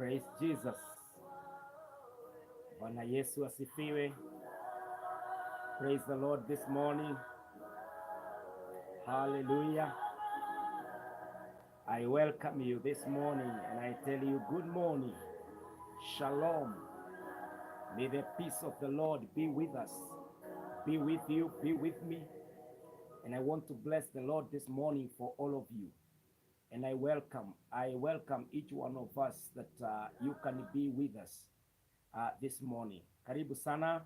Praise Jesus. Bwana Yesu asifiwe. Praise the Lord this morning. Hallelujah. I welcome you this morning and I tell you, good morning. Shalom. May the peace of the Lord be with us, be with you, be with me. And I want to bless the Lord this morning for all of you. And I welcome each one of us that you can be with us this morning. Karibu sana.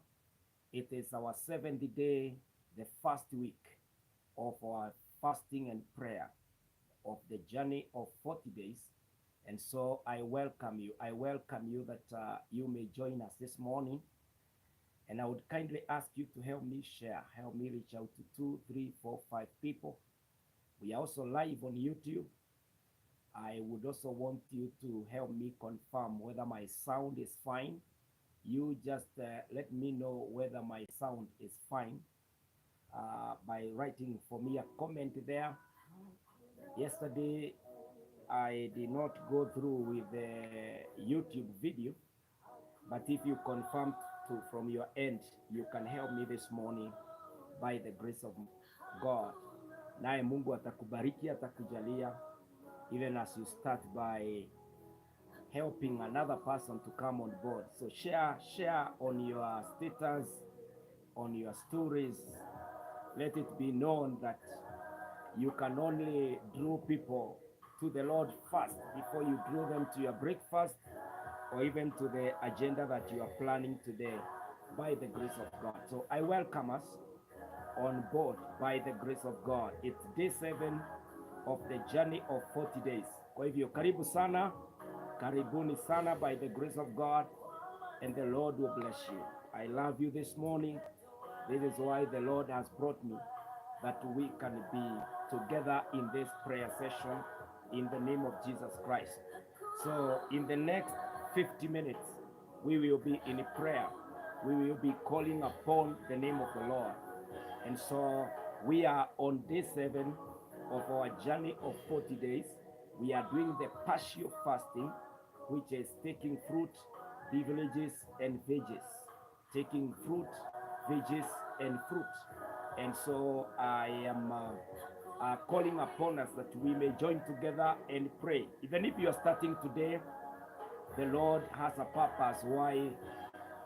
It is our seventh day, the first week of our fasting and prayer of the journey of 40 days. And so I welcome you. I welcome you that you may join us this morning. And I would kindly ask you to help me share, help me reach out to two, three, four, five people. We are also live on YouTube. I would also want you to help me confirm whether my sound is fine. You just let me know whether my sound is fine by writing for me a comment there. Yesterday, I did not go through with the YouTube video, but if you confirm to from your end, you can help me this morning by the grace of God. Naye Mungu atakubariki, atakujalia, even as you start by helping another person to come on board. So share, share on your status, on your stories. Let it be known that you can only draw people to the Lord first before you draw them to your breakfast or even to the agenda that you are planning today by the grace of God. So I welcome us on board by the grace of God. It's day 7 of the journey of 40 days. Kwa hivyo karibu sana, karibuni sana by the grace of God, and the Lord will bless you. I love you this morning. This is why the Lord has brought me, that we can be together in this prayer session in the name of Jesus Christ. So in the next 50 minutes, we will be in prayer. We will be calling upon the name of the Lord. And so we are on day 7 of our journey of 40 days. We are doing the partial fasting, which is taking fruit, beverages, and veggies. Taking fruit, veggies, and fruit. And so I am calling upon us that we may join together and pray. Even if you are starting today, the Lord has a purpose why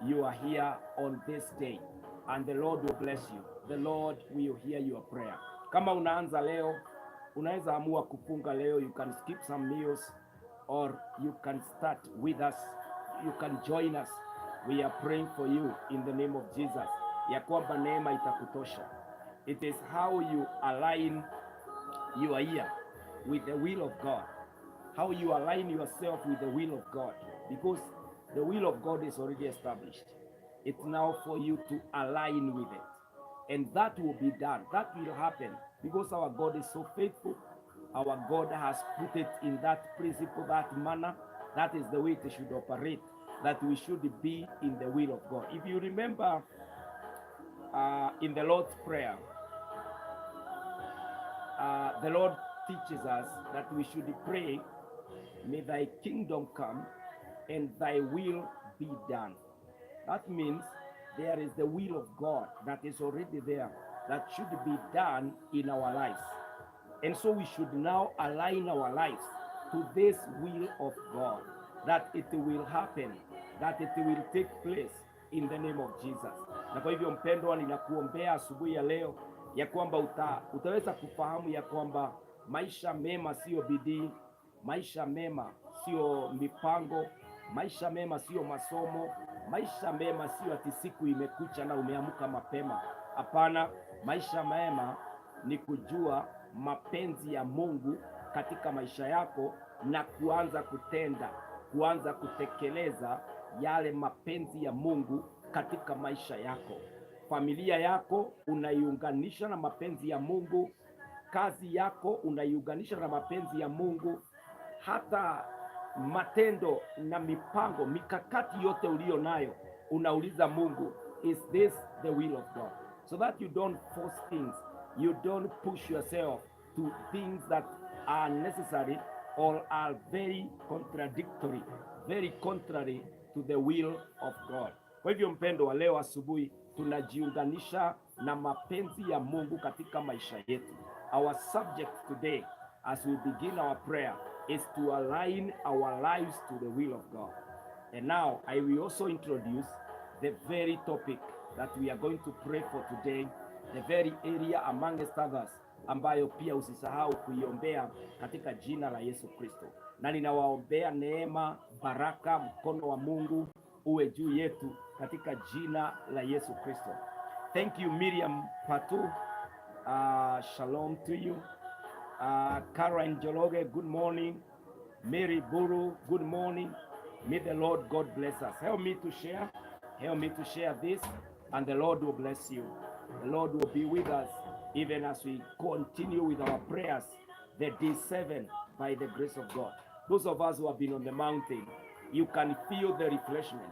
you are here on this day, and the Lord will bless you. The Lord will hear your prayer. Kama unaanza leo, unaweza amua kufunga leo, you can skip some meals or you can start with us. You can join us. We are praying for you in the name of Jesus, ya kwamba neema itakutosha. It is how you align your ear with the will of God, how you align yourself with the will of God, because the will of God is already established. It's now for you to align with it. And that will be done. That will happen because our God is so faithful. Our God has put it in that principle, that manner. That is the way it should operate, that we should be in the will of God. If you remember, in the Lord's Prayer, the Lord teaches us that we should pray, "May thy kingdom come and thy will be done." That means there is the will of God that is already there that should be done in our lives. And so we should now align our lives to this will of God, that it will happen, that it will take place in the name of Jesus. Na kwa hivyo mpendwa, ninakuombea asubuhi ya leo ya kwamba utaweza kufahamu ya kwamba maisha mema siyo bidii, maisha mema sio mipango, maisha mema sio masomo, maisha mema sio ati siku imekucha na umeamka mapema. Hapana, maisha mema ni kujua mapenzi ya Mungu katika maisha yako na kuanza kutenda, kuanza kutekeleza yale mapenzi ya Mungu katika maisha yako. Familia yako unaiunganisha na mapenzi ya Mungu, kazi yako unaiunganisha na mapenzi ya Mungu, hata matendo na mipango, mikakati yote uliyo nayo unauliza Mungu, "Is this the will of God?" So that you don't force things, you don't push yourself to things that are necessary or are very contradictory very contrary to the will of God. Kwa hivyo mpendo wa leo asubuhi tunajiunganisha na mapenzi ya Mungu katika maisha yetu. Our subject today as we begin our prayer is to align our lives to the will of God. And now I will also introduce the very topic that we are going to pray for today, the very area amongst others ambayo pia usisahau kuiombea katika jina la Yesu Kristo. Na ninawaombea neema, baraka, mkono wa Mungu uwe juu yetu katika jina la Yesu Kristo. Thank you Miriam Patu. Shalom to you. Karen Jologe, good morning. Mary Buru, good morning. May the Lord God bless us. Help me to share. Help me to share this, and the Lord will bless you. The Lord will be with us even as we continue with our prayers, the day 7, by the grace of God. Those of us who have been on the mountain, you can feel the refreshment.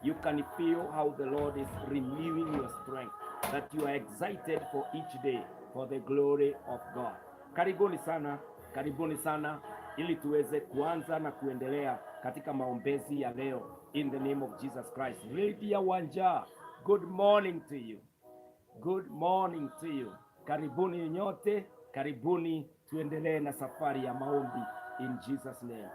You can feel how the Lord is renewing your strength, that you are excited for each day for the glory of God. Karibuni sana, karibuni sana ili tuweze kuanza na kuendelea katika maombezi ya leo in the name of Jesus Christ. Lydia Wanja, good morning to you. Good morning to you. Karibuni nyote, karibuni tuendelee na safari ya maombi in Jesus name.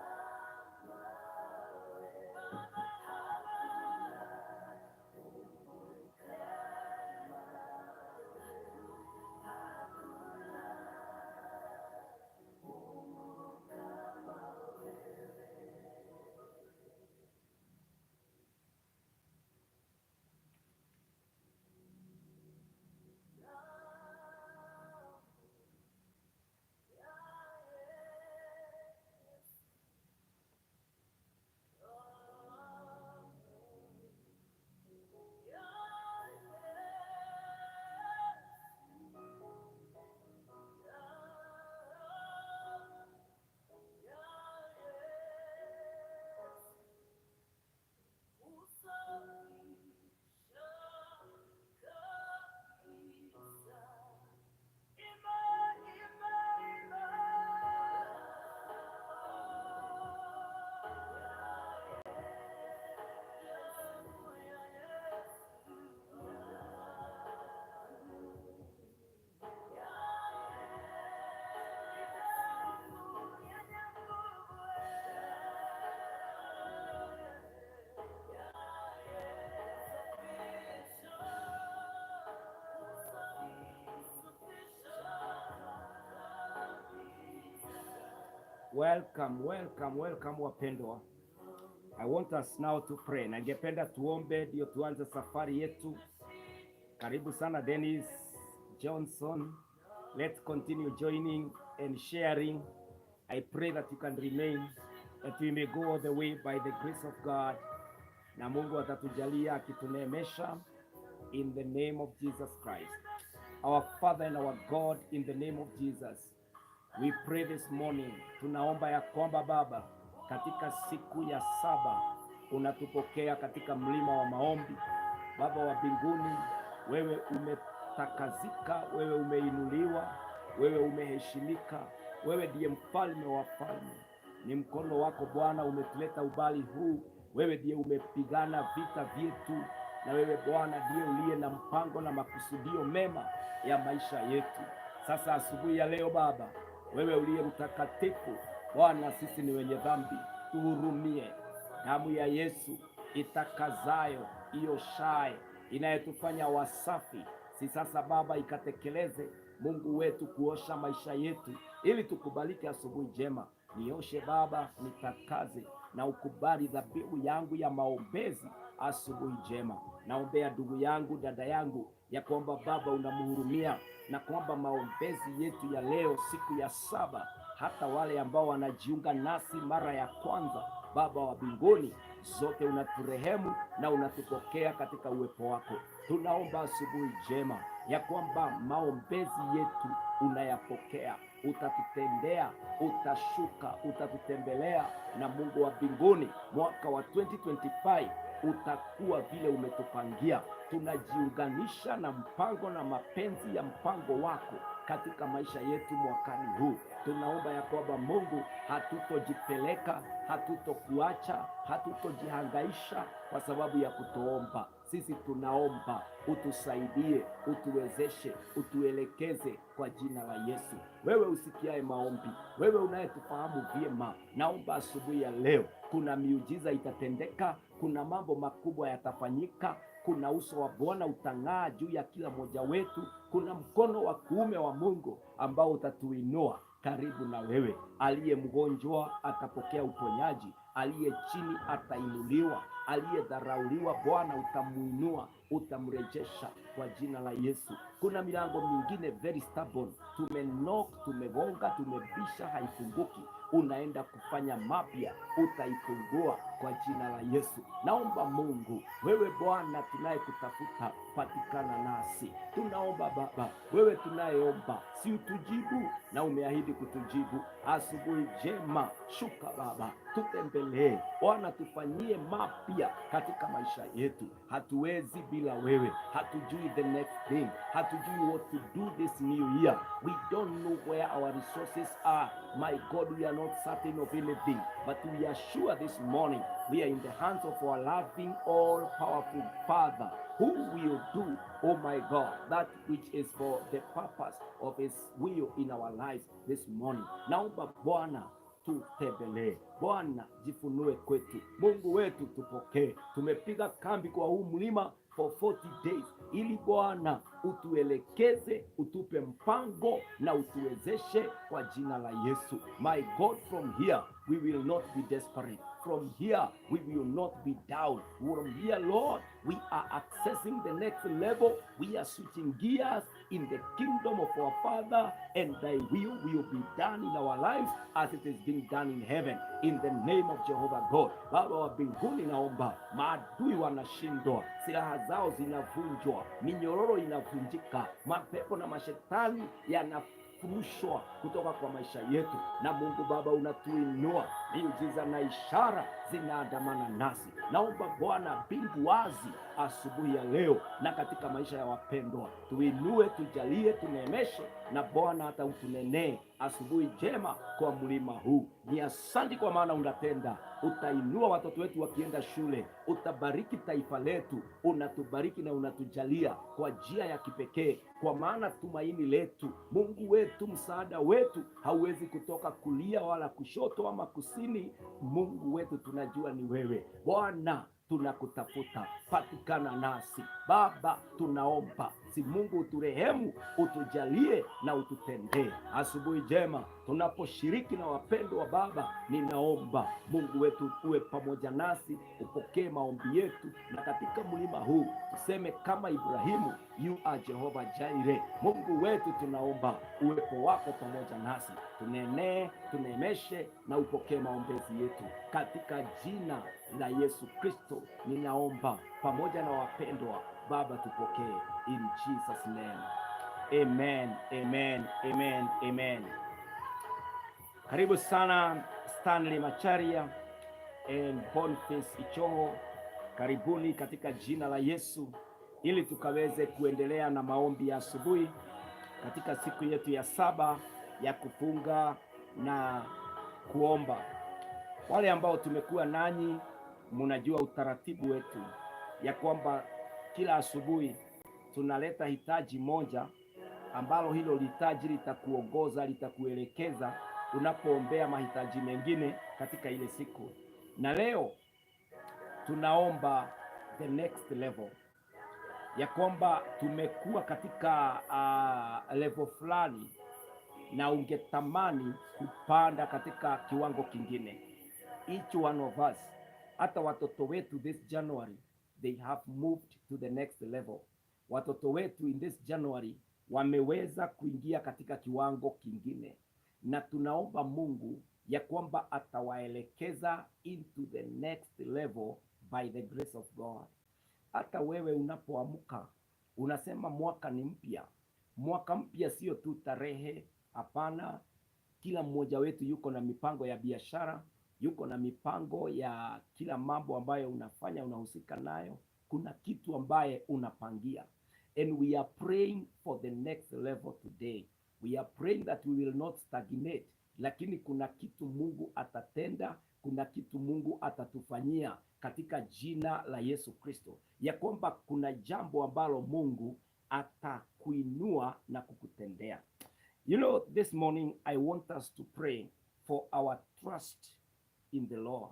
Welcome, welcome, welcome wapendwa. I want us now to pray. Na ningependa tuombe ndio tuanze safari yetu. Karibu sana Dennis Johnson. Let's continue joining and sharing. I pray that you can remain, that we may go all the way by the grace of God. Na Mungu atatujalia akituneemesha in the name of Jesus Christ. Our Father and our God, in the name of Jesus. We pray this morning, tunaomba ya kwamba Baba, katika siku ya saba unatupokea katika mlima wa maombi. Baba wa mbinguni, wewe umetakazika, wewe umeinuliwa, wewe umeheshimika, wewe ndiye mfalme wa falme. Ni mkono wako Bwana umetuleta ubali huu, wewe ndiye umepigana vita vyetu, na wewe Bwana ndiye uliye na mpango na makusudio mema ya maisha yetu. Sasa asubuhi ya leo Baba, wewe uliye mtakatifu Bwana, sisi ni wenye dhambi, tuhurumie. Damu ya Yesu itakazayo, ioshaye, inayotufanya wasafi, si sasa Baba ikatekeleze Mungu wetu kuosha maisha yetu, ili tukubalike asubuhi njema. Nioshe Baba, nitakaze na ukubali dhabihu yangu ya maombezi asubuhi njema. Naombea ndugu yangu, dada yangu, ya kwamba Baba unamhurumia na kwamba maombezi yetu ya leo siku ya saba, hata wale ambao wanajiunga nasi mara ya kwanza, Baba wa mbinguni, zote unaturehemu na unatupokea katika uwepo wako. Tunaomba asubuhi njema ya kwamba maombezi yetu unayapokea, utatutendea, utashuka, utatutembelea, na Mungu wa mbinguni, mwaka wa 2025 utakuwa vile umetupangia. Tunajiunganisha na mpango na mapenzi ya mpango wako katika maisha yetu mwakani huu. Tunaomba ya kwamba Mungu, hatutojipeleka, hatutokuacha, hatutojihangaisha kwa sababu ya kutoomba. Sisi tunaomba utusaidie, utuwezeshe, utuelekeze kwa jina la Yesu. Wewe usikiae maombi, wewe unayetufahamu vyema, naomba asubuhi ya leo kuna miujiza itatendeka, kuna mambo makubwa yatafanyika, kuna uso wa Bwana utang'aa juu ya kila mmoja wetu, kuna mkono wa kuume wa Mungu ambao utatuinua karibu na wewe. Aliye mgonjwa atapokea uponyaji, aliye chini atainuliwa, aliyedharauliwa Bwana utamuinua, utamrejesha kwa jina la Yesu. Kuna milango mingine very stubborn, tumeknock, tumegonga, tumebisha, haifunguki. Unaenda kufanya mapya, utaifungua kwa jina la Yesu. Naomba Mungu, wewe Bwana tunayekutafuta, patikana nasi. Tunaomba Baba, wewe tunayeomba, si utujibu na umeahidi kutujibu. Asubuhi njema, shuka Baba, tutembelee Bwana, tufanyie mapya katika maisha yetu. Hatuwezi bila wewe, hatujui the next thing, hatujui what to do this new year. We don't know where our resources are. My God, we are not certain of anything, but we are sure this morning we are in the hands of our loving, all powerful Father who will do, oh my God, that which is for the purpose of his will in our lives this morning. Naomba Bwana tutembelee, Bwana jifunue kwetu, Mungu wetu tupokee. Tumepiga kambi kwa huu mlima for 40 days ili Bwana utuelekeze, utupe mpango na utuwezeshe kwa jina la Yesu. My God, from here we will not be desperate. From here we will not be down. From here, Lord, we are accessing the next level. We are switching gears in the kingdom of our Father, and thy will be done in our lives as it is being done in heaven. In the name of Jehovah God. Baba wa mbinguni, naomba maadui wanashindwa, silaha zao zinavunjwa, minyororo inavunjika, mapepo na mashetani yanafurushwa kutoka kwa maisha yetu, na Mungu Baba unatuinua, miujiza na ishara zinaandamana nasi. Naomba Bwana mbingu wazi asubuhi ya leo na katika maisha ya wapendwa, tuinue, tujalie, tuneemeshe, na Bwana hata utunenee asubuhi njema kwa mlima huu. Ni asante kwa maana unatenda, utainua watoto wetu wakienda shule, utabariki taifa letu, unatubariki na unatujalia kwa njia ya kipekee, kwa maana tumaini letu, Mungu wetu, msaada wetu hauwezi kutoka kulia wala kushoto ama kusini. Mungu wetu tunajua ni wewe Bwana, tunakutafuta, patikana nasi Baba, tunaomba si Mungu uturehemu, utujalie na ututendee. Asubuhi njema tunaposhiriki na wapendwa wa Baba, ninaomba Mungu wetu uwe pamoja nasi, upokee maombi yetu, na katika mlima huu tuseme kama Ibrahimu, you are Jehovah Jireh. Mungu wetu, tunaomba uwepo wako pamoja nasi, tunenee, tuneemeshe na upokee maombezi yetu katika jina la Yesu Kristo ninaomba pamoja na wapendwa Baba, tupokee in Jesus name. Amen, amen, amen, amen. Karibu sana Stanley Macharia and Boniface Ichoho, karibuni katika jina la Yesu ili tukaweze kuendelea na maombi ya asubuhi katika siku yetu ya saba ya kufunga na kuomba. Wale ambao tumekuwa nanyi, mnajua utaratibu wetu ya kwamba kila asubuhi tunaleta hitaji moja ambalo hilo hitaji litakuongoza, litakuelekeza unapoombea mahitaji mengine katika ile siku. Na leo tunaomba the next level, ya kwamba tumekuwa katika level fulani na ungetamani kupanda katika kiwango kingine. Each one of us, hata watoto wetu this January they have moved to the next level. Watoto wetu in this January wameweza kuingia katika kiwango kingine, na tunaomba Mungu ya kwamba atawaelekeza into the next level by the grace of God. Hata wewe unapoamka unasema mwaka ni mpya. Mwaka mpya sio tu tarehe, hapana. Kila mmoja wetu yuko na mipango ya biashara, yuko na mipango ya kila mambo ambayo unafanya, unahusika nayo. Kuna kitu ambaye unapangia, and we are praying for the next level today. We are praying that we will not stagnate, lakini kuna kitu Mungu atatenda, kuna kitu Mungu atatufanyia katika jina la Yesu Kristo, ya kwamba kuna jambo ambalo Mungu atakuinua na kukutendea. This morning I want us to pray for our trust in the Lord,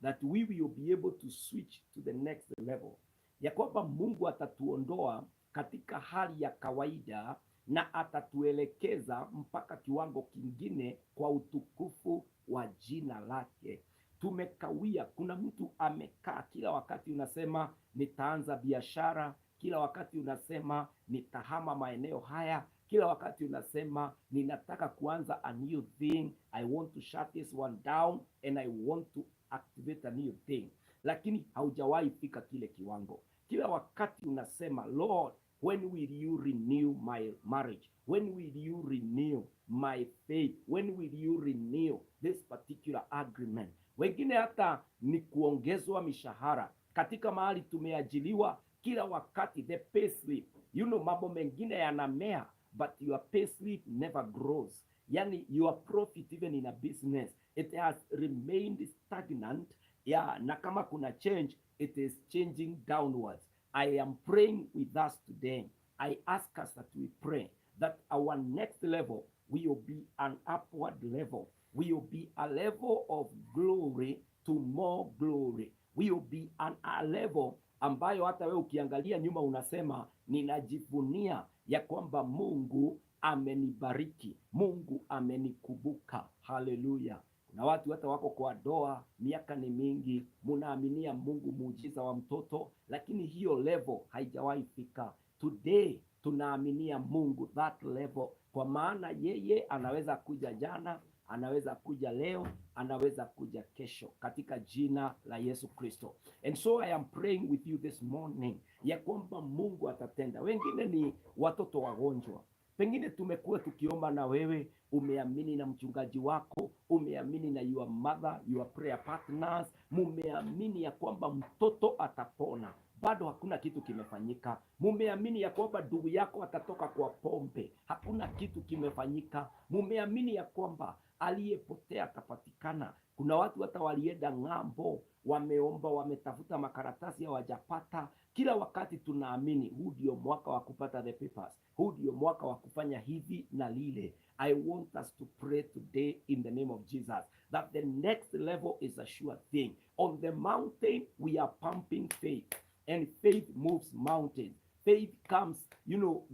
that we will be able to switch to the next level, ya kwamba Mungu atatuondoa katika hali ya kawaida na atatuelekeza mpaka kiwango kingine kwa utukufu wa jina lake. Tumekawia. Kuna mtu amekaa kila wakati unasema nitaanza biashara, kila wakati unasema nitahama maeneo haya, kila wakati unasema ninataka kuanza a new thing, I want to shut this one down and I want to activate a new thing, lakini haujawahi fika kile kiwango. Kila wakati unasema, "Lord, when will you renew my marriage? When will you renew my faith? When will you renew this particular agreement?" Wengine hata ni kuongezwa mishahara katika mahali tumeajiriwa, kila wakati the pay slip. Mambo mengine yanamea, but your pay slip never grows. Yani your profit, even in a business, it has remained stagnant. Yeah, na kama kuna change, it is changing downwards. I am praying with us today. I ask us that we pray that our next level will be an upward level, will be a level of glory to more glory, will be a level ambayo hata wewe ukiangalia nyuma unasema, "Ninajivunia ya kwamba Mungu amenibariki, Mungu amenikumbuka." Haleluya! Kuna watu hata wako kwa ndoa miaka ni mingi, munaaminia Mungu muujiza wa mtoto, lakini hiyo level haijawahi fika. Today tunaaminia Mungu that level, kwa maana yeye anaweza kuja jana, anaweza kuja leo, anaweza kuja kesho, katika jina la Yesu Kristo. And so I am praying with you this morning ya kwamba Mungu atatenda. Wengine ni watoto wagonjwa, pengine tumekuwa tukiomba na wewe umeamini na mchungaji wako, umeamini na your mother, your prayer partners, mumeamini ya kwamba mtoto atapona, bado hakuna kitu kimefanyika. Mumeamini ya kwamba ndugu yako atatoka kwa pombe, hakuna kitu kimefanyika. Mumeamini ya kwamba aliyepotea atapatikana. Kuna watu hata walienda ng'ambo, wameomba, wametafuta makaratasi hawajapata. Kila wakati tunaamini huu ndio mwaka wa kupata the papers, huu ndio mwaka wa kufanya hivi na lile. I want us to pray today in the name of Jesus that the next level is a sure thing. On the mountain we are pumping faith, and faith moves mountains. Faith comes,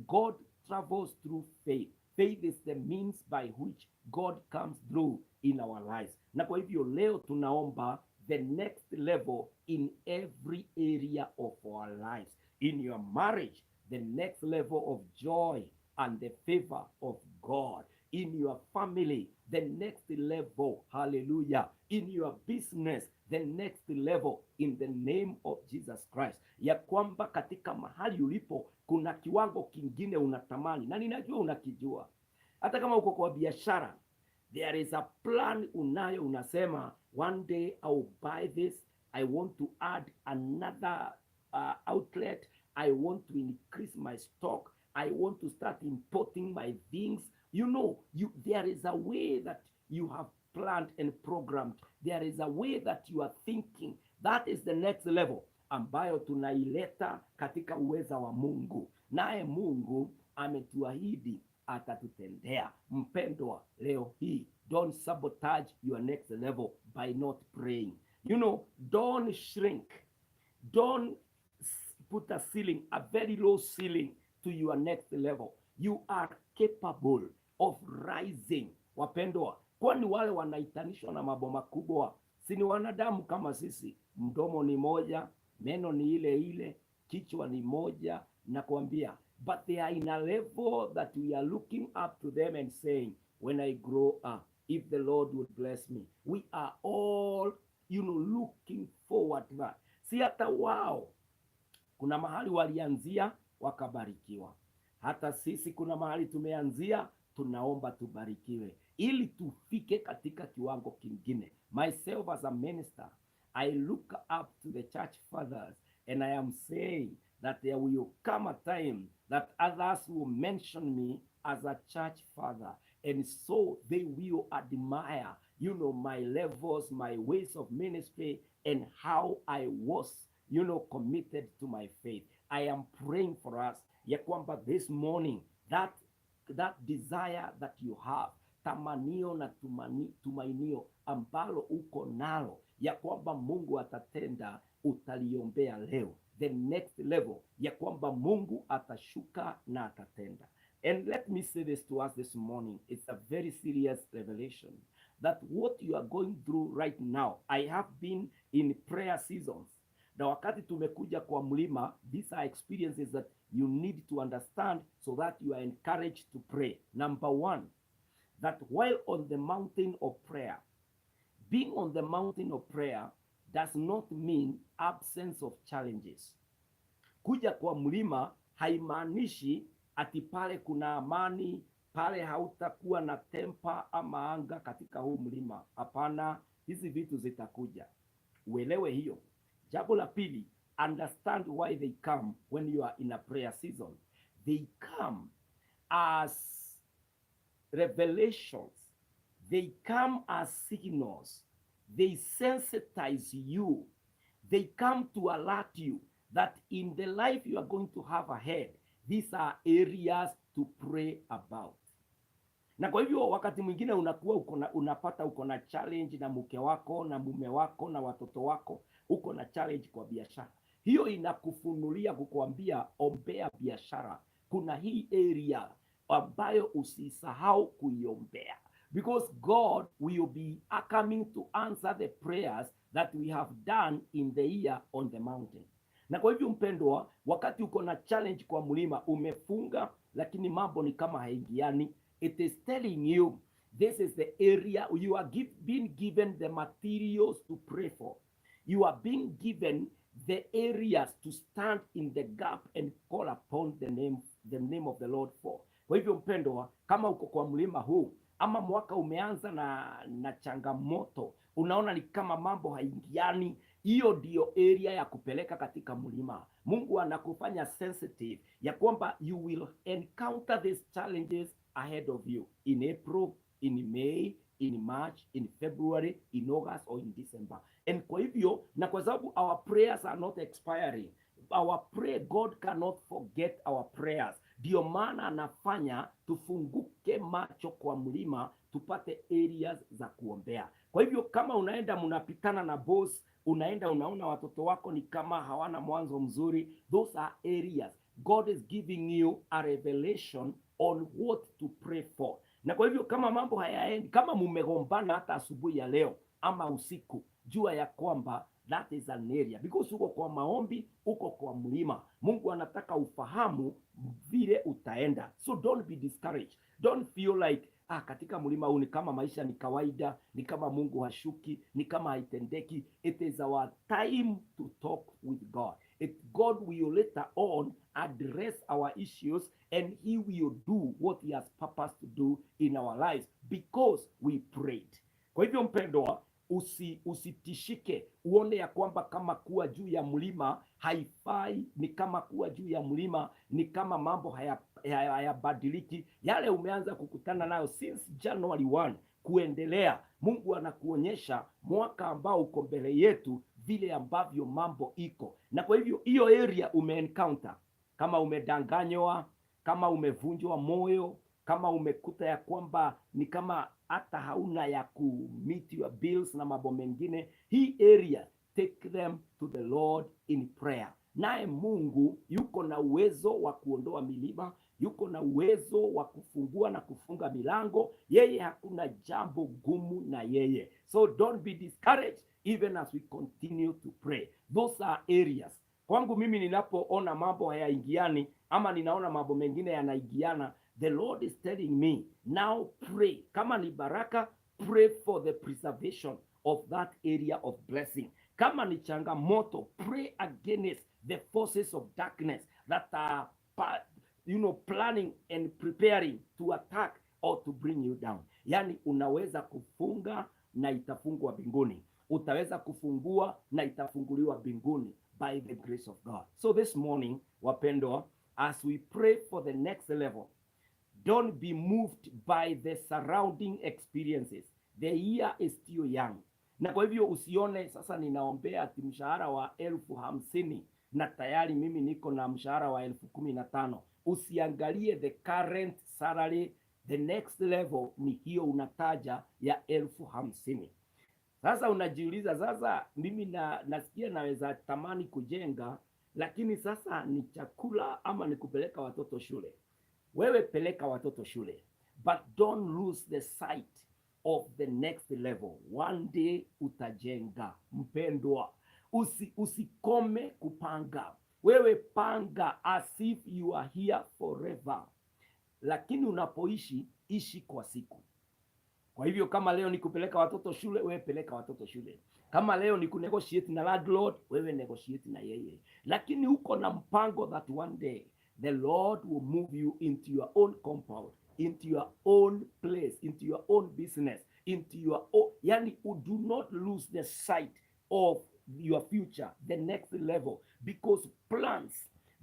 God travels through faith. Faith is the means by which God comes through in our lives. Na kwa hivyo leo tunaomba the next level in every area of our lives. In your marriage, the next level of joy and the favor of God. In your family, the next level. Hallelujah. In your business, the next level, in the name of Jesus Christ. Ya kwamba katika mahali ulipo kuna kiwango kingine unatamani, na ninajua unakijua. Hata kama uko kwa biashara, there is a plan unayo, unasema, "One day I will buy this, I want to add another outlet, I want to increase my stock, I want to start importing my things." There is a way that you have planned and programmed. There is a way that you are thinking. That is the next level ambayo tunaileta katika uweza wa Mungu, naye Mungu ametuahidi atatutendea. Mpendwa, leo hii don't sabotage your next level by not praying. Don't shrink. Don't put a ceiling, a very low ceiling to your next level. You are capable of rising. Wapendwa, kwani wale wanaitanishwa na mambo makubwa si ni wanadamu kama sisi? Mdomo ni moja, meno ni ile ile, kichwa ni moja, nakwambia. But they are in a level that we are looking up to them and saying, "When I grow up, if the Lord would bless me." We are all looking forward to that. Si hata wao kuna mahali walianzia wakabarikiwa. Hata sisi kuna mahali tumeanzia, tunaomba tubarikiwe ili tufike katika kiwango kingine. Myself as a minister, I look up to the church fathers and I am saying that there will come a time that others will mention me as a church father. And so they will admire my levels, my ways of ministry, and how I was committed to my faith. I am praying for us ya kwamba this morning that desire that you have, tamanio na tumainio ambalo uko nalo ya kwamba Mungu atatenda, utaliombea leo. The next level ya kwamba Mungu atashuka na atatenda. And let me say this to us this morning. It's a very serious revelation that what you are going through right now, I have been in prayer seasons. Na wakati tumekuja kwa mlima, these are experiences that you need to understand so that you are encouraged to pray. Number one, that while on the mountain of prayer, being on the mountain of prayer does not mean absence of challenges. Kuja kwa mlima haimaanishi ati pale kuna amani, pale hautakuwa na temper ama anger katika huu mlima. Hapana, hizi vitu zitakuja, uelewe hiyo. Jambo la pili, understand why they come when you are in a prayer season. They come as revelations. They come as signals. They sensitize you. They come to alert you that in the life you are going to have ahead, these are areas to pray about. Na kwa hivyo wakati mwingine unakuwa unapata uko na challenge na mke wako na mume wako na watoto wako, uko na challenge kwa biashara. Hiyo inakufunulia kukuambia, ombea biashara. Kuna hii area ambayo usisahau kuiombea because God will be coming to answer the prayers that we have done in the year on the mountain. Na kwa hivyo mpendwa, wakati uko na challenge kwa mlima, umefunga lakini mambo ni kama haingiani, it is telling you this is the area you are being given the materials to pray for. You are being given the areas to stand in the gap and call upon the name of the Lord for. Kwa hivyo mpendwa, kama uko kwa mlima huu ama mwaka umeanza na changamoto, unaona ni kama mambo haingiani, hiyo ndiyo area ya kupeleka katika mlima. Mungu anakufanya sensitive ya kwamba you will encounter these challenges ahead of you in April, in May, in March, in February, in August or in December. And kwa hivyo, na kwa sababu our prayers are not expiring, our prayer, God cannot forget our prayers. Ndio maana anafanya tufunguke macho kwa mlima tupate areas za kuombea. Kwa hivyo kama unaenda mnapitana na boss, unaenda unaona watoto wako ni kama hawana mwanzo mzuri, those are areas God is giving you a revelation on what to pray for. Na kwa hivyo kama mambo hayaendi, kama mumegombana hata asubuhi ya leo ama usiku, jua ya kwamba that is an area because uko kwa maombi, uko kwa mlima. Mungu anataka ufahamu vile utaenda, so don't be discouraged, don't feel like, ah, katika mlima huu ni kama maisha ni kawaida, ni kama Mungu hashuki, ni kama haitendeki. It is our time to talk with God. God will later on address our issues and he will do what he has purposed to do in our lives because we prayed. Kwa hivyo mpendwa, usitishike uone ya kwamba kama kuwa juu ya mlima haifai, ni kama kuwa juu ya mlima ni kama mambo hayabadiliki. Yale umeanza kukutana nayo since January 1 kuendelea, Mungu anakuonyesha mwaka ambao uko mbele yetu vile ambavyo mambo iko. Na kwa hivyo hiyo area umeencounter, kama umedanganywa, kama umevunjwa moyo, kama umekuta ya kwamba ni kama hata hauna ya ku meet your bills na mambo mengine, hii area, take them to the Lord in prayer. Naye Mungu yuko na uwezo wa kuondoa milima, yuko na uwezo wa kufungua na kufunga milango. Yeye hakuna jambo gumu na yeye. So don't be discouraged even as we continue to pray. Those are areas. Kwangu mimi ninapoona mambo hayaingiani ama ninaona mambo mengine yanaingiana, the Lord is telling me now, pray. Kama ni baraka, pray for the preservation of that area of blessing. Kama ni changamoto, pray against the forces of darkness that are planning and preparing to attack or to bring you down. Yani unaweza kufunga na itafungwa mbinguni, utaweza kufungua na itafunguliwa mbinguni by the grace of God. So this morning, wapendwa, as we pray for the next level, Don't be moved by the surrounding experiences. The year is still young. Na kwa hivyo usione sasa ninaombea ati mshahara wa 50,000 na tayari mimi niko na mshahara wa 15,000. Usiangalie the current salary, the next level ni hiyo unataja ya 50,000. Sasa unajiuliza sasa, mimi nasikia naweza tamani kujenga, lakini sasa ni chakula ama ni kupeleka watoto shule? Wewe peleka watoto shule, but don't lose the sight of the next level. One day utajenga, mpendwa. Usikome kupanga. Wewe panga as if you are here forever, lakini unapoishi, ishi kwa siku. Kwa hivyo kama leo ni kupeleka watoto shule, wewe peleka watoto shule. Kama leo ni kunegotiate na landlord, wewe negotiate na yeye, lakini uko na mpango that one day the Lord will move you into your own compound, into your own place, into your own business, into your own, yani, you do not lose the sight of your future, the next level, because plans,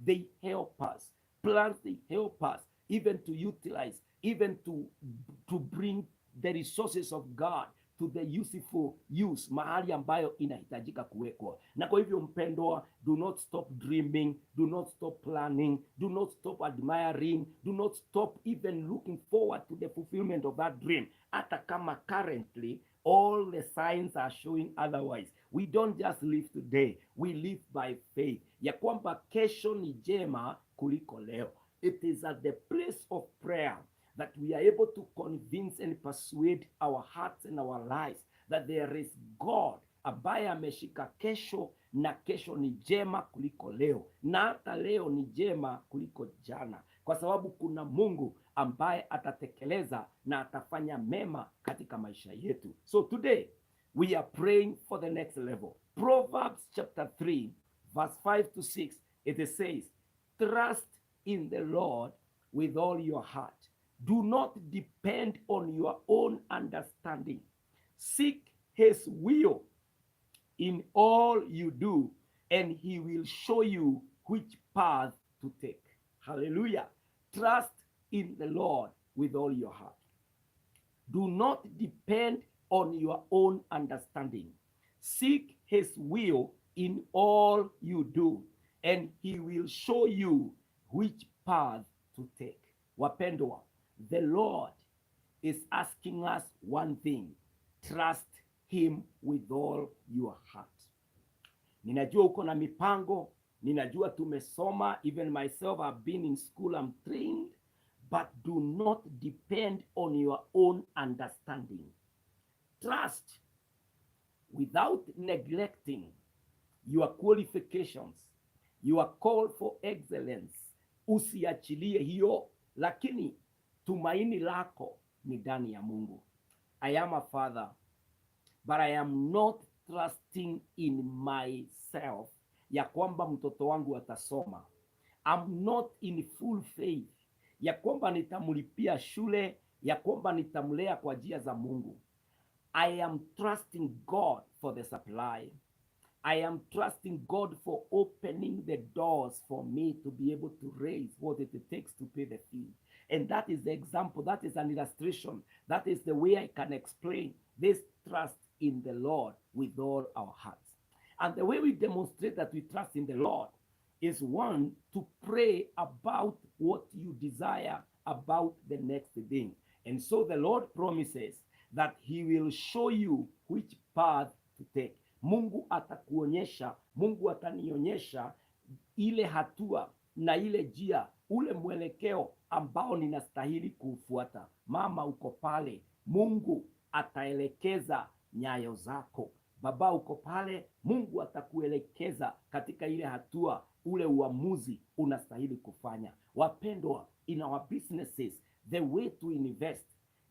they help us. Plans, they help us even to utilize, even to bring the resources of God to the useful use, mahali ambayo inahitajika kuwekwa. Na kwa hivyo mpendwa, do not stop dreaming, do not stop planning, do not stop admiring, do not stop even looking forward to the fulfillment of that dream, hata kama currently all the signs are showing otherwise. We don't just live today, we live by faith, ya kwamba kesho ni jema kuliko leo. It is at the place of prayer that we are able to convince and persuade our hearts and our lives that there is God ambaye ameshika kesho, na kesho ni jema kuliko leo, na hata leo ni jema kuliko jana, kwa sababu kuna Mungu ambaye atatekeleza na atafanya mema katika maisha yetu. So today we are praying for the next level. Proverbs chapter 3 verse 5 to 6, it says, "Trust in the Lord with all your heart. Do not depend on your own understanding. Seek his will in all you do, and he will show you which path to take." Hallelujah. Trust in the Lord with all your heart. Do not depend on your own understanding. Seek his will in all you do, and he will show you which path to take. Wapendwa, the Lord is asking us one thing: trust him with all your heart. Ninajua uko na mipango, ninajua tumesoma, even myself, I've been in school, I'm trained, but do not depend on your own understanding. Trust without neglecting your qualifications, your call for excellence. Usiachilie hiyo, lakini tumaini lako ni ndani ya Mungu. I am a father, but I am not trusting in myself ya kwamba mtoto wangu atasoma. I'm not in full faith ya kwamba nitamlipia shule, ya kwamba nitamlea kwa njia za Mungu. I am trusting God for the supply. I am trusting God for opening the doors for me to be able to raise what it takes to pay the fee. And that is the example, that is an illustration. That is the way I can explain this trust in the Lord with all our hearts. And the way we demonstrate that we trust in the Lord is, one, to pray about what you desire about the next thing. And so the Lord promises that he will show you which path to take. Mungu atakuonyesha, Mungu atanionyesha ile hatua na ile njia, ule mwelekeo ambao ninastahili kuufuata. Mama uko pale, Mungu ataelekeza nyayo zako. Baba uko pale, Mungu atakuelekeza katika ile hatua, ule uamuzi unastahili kufanya. Wapendwa, in our businesses, the way to invest,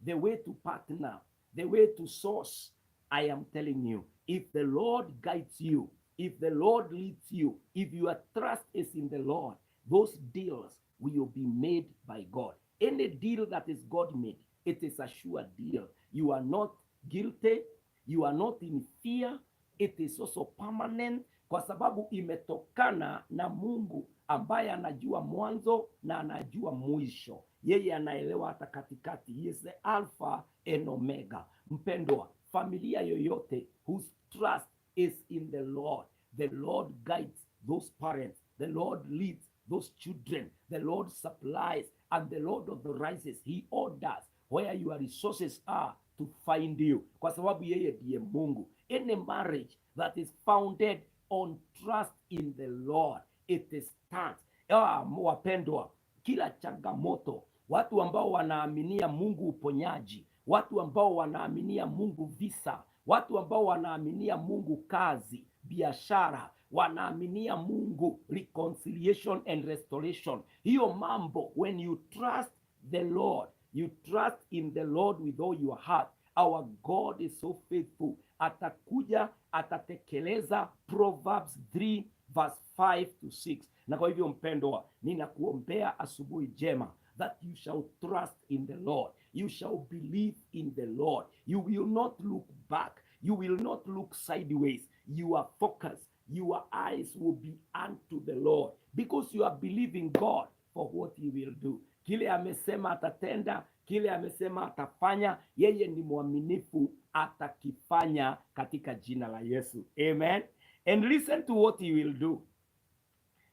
the way to partner, the way to source, I am telling you, if the Lord guides you, if the Lord leads you, if your trust is in the Lord, those deals will be made by God. Any deal that is God made, it is a sure deal. You are not guilty, you are not in fear, it is also permanent, kwa sababu imetokana na Mungu ambaye anajua mwanzo na anajua mwisho. Yeye anaelewa hata katikati. He is the Alpha and Omega. Mpendwa, familia yoyote whose trust is in the Lord, the Lord guides those parents, the Lord leads those children, the Lord supplies, and the Lord authorizes. He orders where your resources are to find you, kwa sababu yeye ndiye Mungu. Any marriage that is founded on trust in the Lord, it stands. Ah, wapendwa, kila changamoto, watu ambao wanaaminia Mungu uponyaji, watu ambao wanaaminia Mungu visa, watu ambao wanaaminia Mungu kazi, biashara, wanaaminia Mungu reconciliation and restoration. Hiyo mambo, when you trust the Lord, you trust in the Lord with all your heart. Our God is so faithful. Atakuja atatekeleza Proverbs 3 verse 5 to 6. Na kwa hivyo mpendwa, ninakuombea asubuhi njema that you shall trust in the Lord. You shall believe in the Lord. You will not look back. You will not look sideways. Your focus, your eyes will be unto the Lord because you are believing God for what he will do. Kile amesema atatenda, kile amesema atafanya, yeye ni mwaminifu, atakifanya katika jina la Yesu. Amen. And listen to what he will do.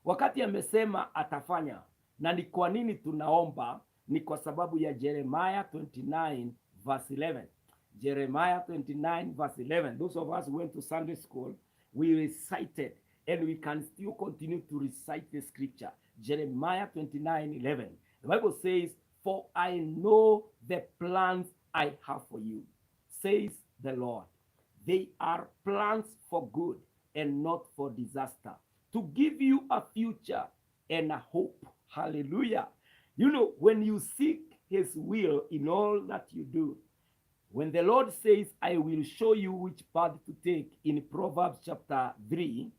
Wakati amesema atafanya, na ni kwa nini tunaomba? Ni kwa sababu ya Jeremiah 29 verse 11. Jeremiah 29 verse 11. Those of us who went to Sunday school, we recited and we can still continue to recite the scripture. Jeremiah 29:11. The Bible says, "For I know the plans I have for you, says the Lord. They are plans for good and not for disaster, to give you a future and a hope." Hallelujah. When you seek his will in all that you do, when the Lord says, "I will show you which path to take" in Proverbs chapter 3,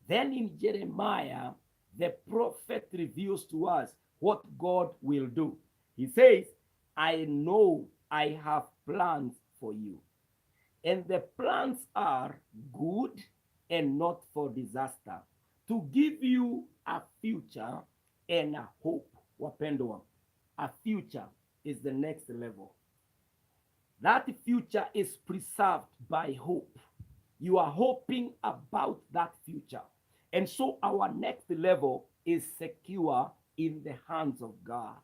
then in Jeremiah, the prophet reveals to us what God will do. He says, "I know I have plans for you. And the plans are good and not for disaster, to give you a future and a hope." Wapendwa, a future is the next level. That future is preserved by hope. You are hoping about that future. And so our next level is secure in the hands of God.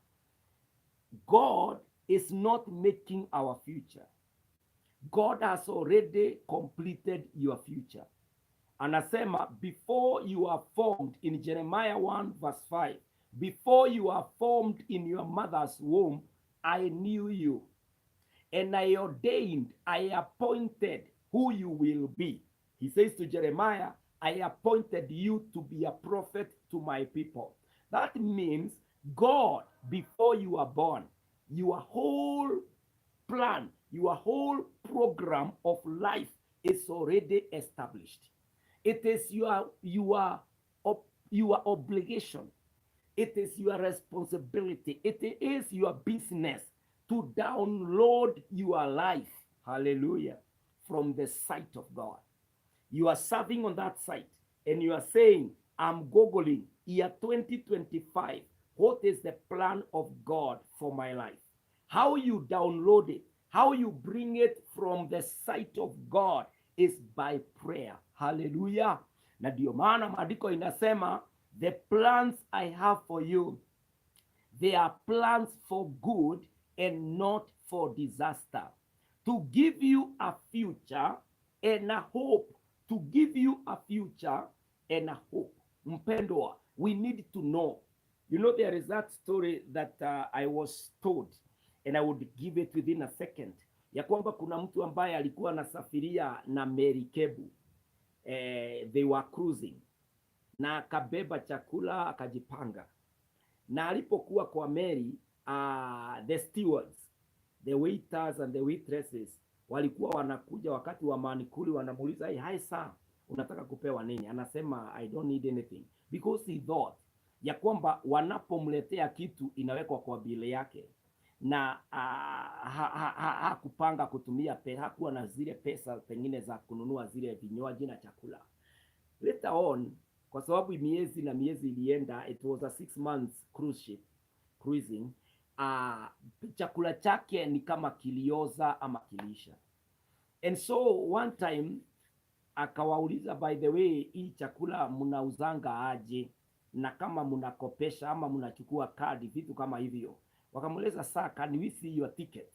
God is not making our future. God has already completed your future. Anasema, before you are formed, in Jeremiah 1 verse 5, "Before you are formed in your mother's womb, I knew you. And I ordained, I appointed who you will be." He says to Jeremiah, "I appointed you to be a prophet to my people." That means God, before you are born, your whole plan, your whole program of life is already established. It is your obligation. It is your responsibility. It is your business to download your life, hallelujah, from the site of God. You are serving on that site and you are saying, "I'm Googling year 2025. What is the plan of God for my life?" How you download it, how you bring it from the site of God is by prayer. Hallelujah. Na ndio maana maandiko inasema, "The plans I have for you, they are plans for good and not for disaster, to give you a future and a hope," to give you a future and a hope. Mpendwa, we need to know. There is that story that I was told and I would give it within a second, ya kwamba kuna mtu ambaye alikuwa anasafiria na merikebu, they were cruising, na akabeba chakula akajipanga, na alipokuwa kwa meli, the stewards, the waiters and the waitresses walikuwa wanakuja wakati wa mankuli, wanamuuliza, "Hey, hi sir, unataka kupewa nini?" Anasema, "I don't need anything," because he thought ya kwamba wanapomletea kitu inawekwa kwa bili yake na hakupanga kutumia hakuwa na zile pesa pengine za kununua zile vinywaji na chakula. Later on, kwa sababu miezi na miezi ilienda, it was a 6 months cruise ship cruising, Chakula chake ni kama kilioza ama kiliisha. And so one time akawauliza, "By the way, hii chakula mnauzanga aje? Na kama mnakopesha ama mnachukua kadi, vitu kama hivyo?" Wakamueleza, "Sir, can we see your ticket?"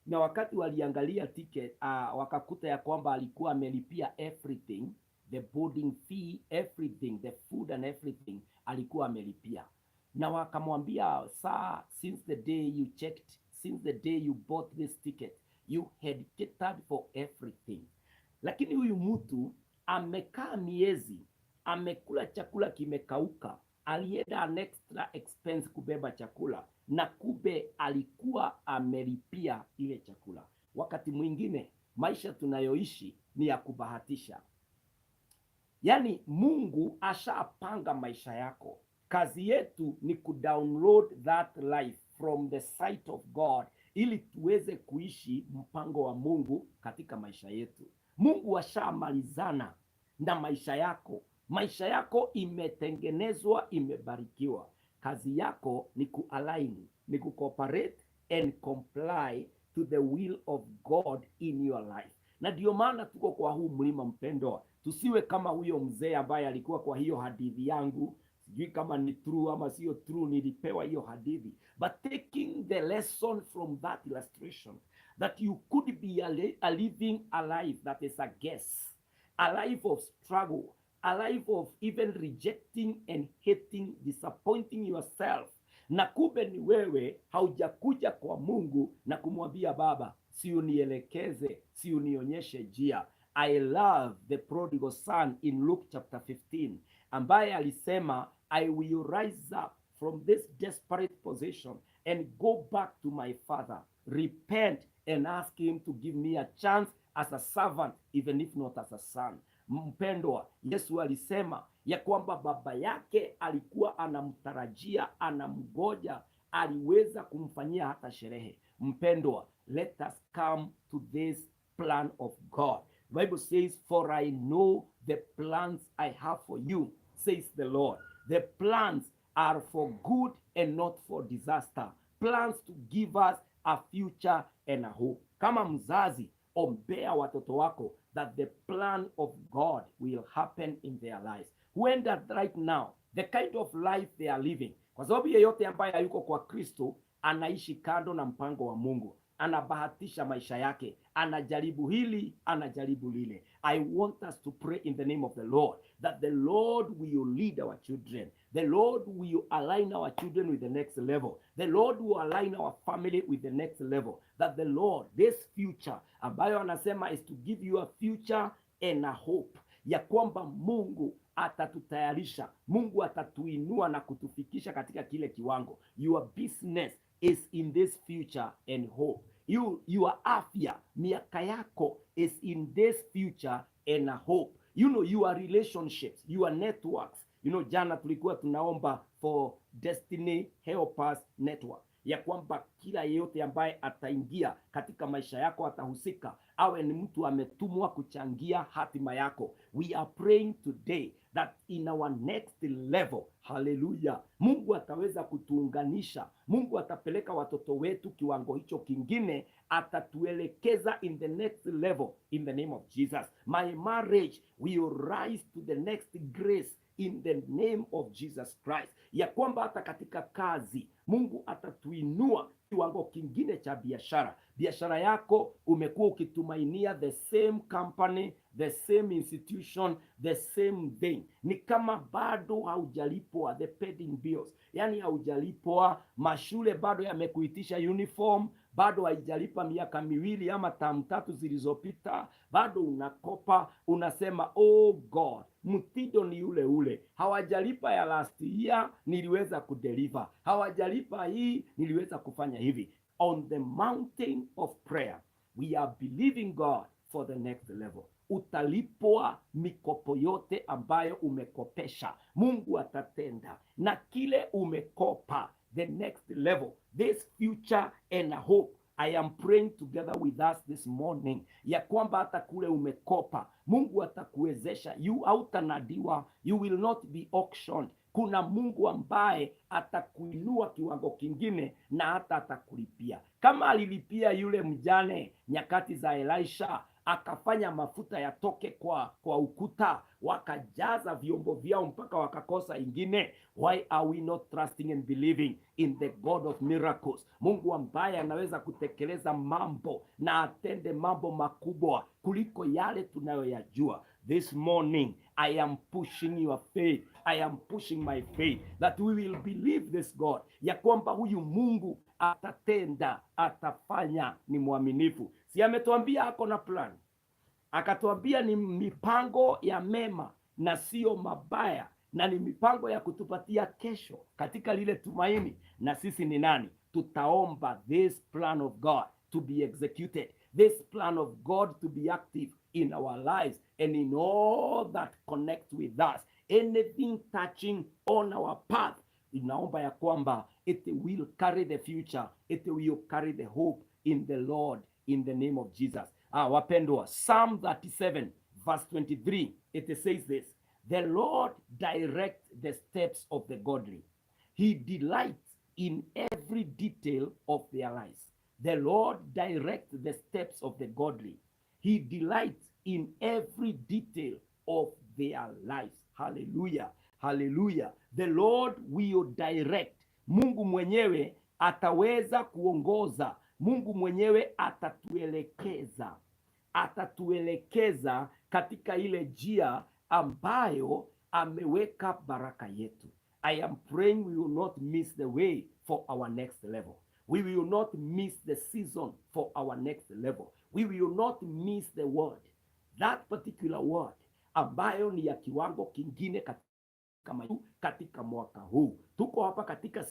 Na wakati waliangalia ticket, wakakuta ya kwamba alikuwa amelipia everything, the boarding fee, everything, the food and everything alikuwa amelipia. Na wakamwambia, "Sir, since the day you checked, since the day you bought this ticket, you had catered for everything." Lakini huyu mtu amekaa miezi, amekula chakula kimekauka, alienda an extra expense kubeba chakula, na kumbe alikuwa amelipia ile chakula. Wakati mwingine maisha tunayoishi ni ya kubahatisha. Yaani Mungu ashapanga maisha yako. Kazi yetu ni kudownload that life from the sight of God ili tuweze kuishi mpango wa Mungu katika maisha yetu. Mungu ashamalizana na maisha yako. Maisha yako imetengenezwa, imebarikiwa. Kazi yako ni kualign, ni kucooperate and comply to the will of God in your life. Na ndio maana tuko kwa huu mlima, mpendwa. Tusiwe kama huyo mzee ambaye alikuwa kwa hiyo hadithi yangu. Sijui kama ni true ama sio true, nilipewa hiyo hadithi, but taking the lesson from that illustration that you could be a living a life that is a guess, a life of struggle, a life of even rejecting and hating, disappointing yourself, na kumbe ni wewe haujakuja kwa Mungu na kumwambia, "Baba, si unielekeze, si unionyeshe njia." I love the prodigal son in Luke chapter 15 ambaye alisema, "I will rise up from this desperate position and go back to my father, repent and ask him to give me a chance as a servant, even if not as a son." Mpendwa, Yesu alisema ya kwamba baba yake alikuwa anamtarajia, anamgoja, aliweza kumfanyia hata sherehe. Mpendwa, let us come to this plan of God. The Bible says, "For I know the plans I have for you, says the Lord. The plans are for good and not for disaster. Plans to give us a future and a hope." Kama mzazi, ombea watoto wako that the plan of God will happen in their lives. Huenda right now, the kind of life they are living, kwa sababu yeyote ambaye hayuko kwa Kristo anaishi kando na mpango wa Mungu, anabahatisha maisha yake, anajaribu hili, anajaribu lile. I want us to pray in the name of the Lord that the Lord will lead our children. The Lord will align our children with the next level. The Lord will align our family with the next level. That the Lord, this future ambayo anasema is to give you a future and a hope, ya kwamba Mungu atatutayarisha, Mungu atatuinua na kutufikisha katika kile kiwango. Your business is in this future and hope. Your afya, miaka yako is in this future and a hope. Your relationships, your networks. Jana tulikuwa tunaomba for Destiny Helpers Network, ya kwamba kila yeyote ambaye ataingia katika maisha yako atahusika, awe ni mtu ametumwa kuchangia hatima yako. We are praying today that in our next level, haleluya, Mungu ataweza kutuunganisha. Mungu atapeleka watoto wetu kiwango hicho kingine, atatuelekeza in the next level in the name of Jesus. My marriage will rise to the next grace in the name of Jesus Christ, ya kwamba hata katika kazi Mungu atatuinua kiwango kingine cha biashara. Biashara yako umekuwa ukitumainia the same company, the same institution, the same thing, ni kama bado haujalipwa the pending bills, yani haujalipwa, mashule bado yamekuitisha uniform, bado haijalipa miaka 2 ama term 3 zilizopita, bado unakopa, unasema, "Oh God, mtindo ni ule ule, hawajalipa ya last year, niliweza kudeliver, hawajalipa hii, niliweza kufanya hivi." On the mountain of prayer, we are believing God for the next level. Utalipwa mikopo yote ambayo umekopesha. Mungu atatenda na kile umekopa, the next level, this future and a hope. I am praying together with us this morning ya kwamba hata kule umekopa, Mungu atakuwezesha. You hautanadiwa, you will not be auctioned. Kuna Mungu ambaye atakuinua kiwango kingine na hata atakulipia. Kama alilipia yule mjane nyakati za Elisha, akafanya mafuta yatoke kwa ukuta, wakajaza vyombo vyao mpaka wakakosa ingine. Why are we not trusting and believing in the God of miracles? Mungu ambaye anaweza kutekeleza mambo na atende mambo makubwa kuliko yale tunayoyajua. This morning I am pushing your faith. I am pushing my faith that we will believe this God, ya kwamba huyu Mungu atatenda, atafanya, ni mwaminifu. Si ametuambia ako na plan, akatuambia ni mipango ya mema na sio mabaya, na ni mipango ya kutupatia kesho katika lile tumaini. Na sisi ni nani? Tutaomba this plan of God to be executed, this plan of God to be active in our lives and in all that connect with us, anything touching on our path. Inaomba ya kwamba it will carry the future, it will carry the hope in the Lord, in the name of Jesus. Ah, wapendwa, Psalm 37 verse 23, it says this: "The Lord direct the steps of the godly. He delights in every detail of their lives." The Lord direct the steps of the godly. He delights in every detail of their lives. Hallelujah. Hallelujah. The Lord will direct. Mungu mwenyewe ataweza kuongoza. Mungu mwenyewe atatuelekeza. Atatuelekeza katika ile njia ambayo ameweka baraka yetu. I am praying we will not miss the way for our next level. We will not miss the season for our next level. We will not miss the word. That particular word ambayo ni ya kiwango kingine katika mwaka huu. Tuko hapa katika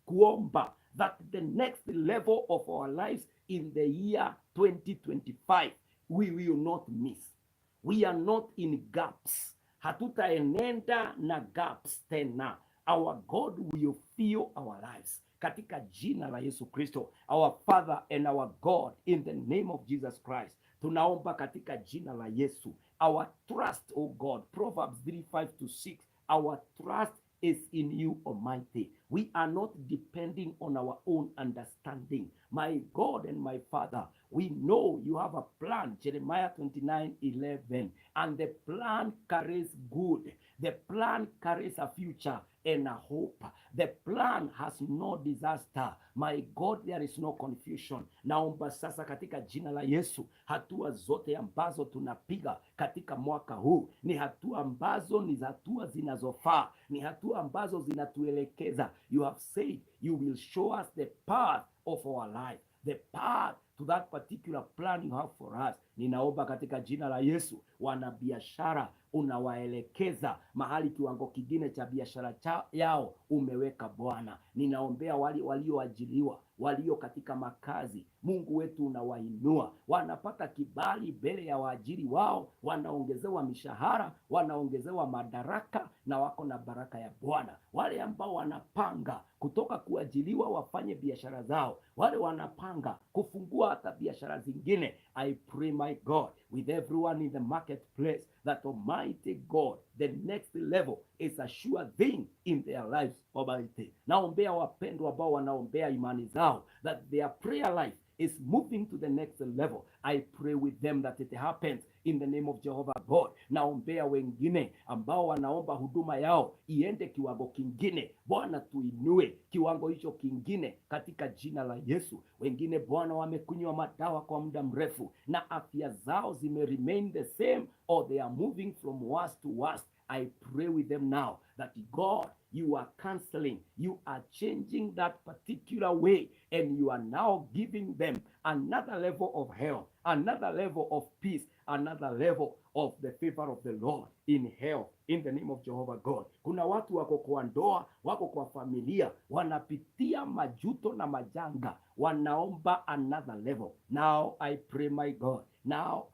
kuomba that the next level of our lives in the year 2025 we will not miss. We are not in gaps. Hatutaenenda na gaps tena. Our God will fill our lives. Katika jina la Yesu Kristo, our Father and our God, in the name of Jesus Christ. Tunaomba katika jina la Yesu. Our trust, oh God, Proverbs 3, 5 to 6, our trust is in you, Almighty. We are not depending on our own understanding. My God and my Father, we know you have a plan, Jeremiah 29:11, and the plan carries good. The plan carries a future and a hope. The plan has no disaster. My God, there is no confusion. Naomba sasa katika jina la Yesu, hatua zote ambazo tunapiga katika mwaka huu ni hatua ambazo ni hatua zinazofaa, ni hatua ambazo zinatuelekeza. You have said you will show us the path of our life, the path to that particular plan you have for us. Ninaomba katika jina la Yesu, wanabiashara unawaelekeza mahali kiwango kingine cha biashara yao umeweka Bwana. Ninaombea wale walioajiriwa, walio katika makazi, Mungu wetu unawainua, wanapata kibali mbele ya waajiri wao, wanaongezewa mishahara, wanaongezewa madaraka na wako na baraka ya Bwana. Wale ambao wanapanga kutoka kuajiriwa wafanye biashara zao, wale wanapanga kufungua hata biashara zingine, I pray, my God, with everyone in the marketplace that, Almighty God, the next level is a sure thing in their lives, Almighty. Naombea wapendwa ambao wanaombea imani zao that their prayer life is moving to the next level. I pray with them that it happens in the name of Jehovah God. Naombea wengine ambao wanaomba huduma yao iende kiwango kingine. Bwana, tuinue kiwango hicho kingine katika jina la Yesu. Wengine Bwana wamekunywa madawa kwa muda mrefu na afya zao zime remain the same or they are moving from worse to worse. I pray with them now that God, you are canceling, you are changing that particular way, and you are now giving them another level of health, another level of peace, another level of the favor of the Lord in health, in the name of Jehovah God. Kuna watu wako kwa ndoa, wako kwa familia, wanapitia majuto na majanga, wanaomba another level. Now I pray, my God, now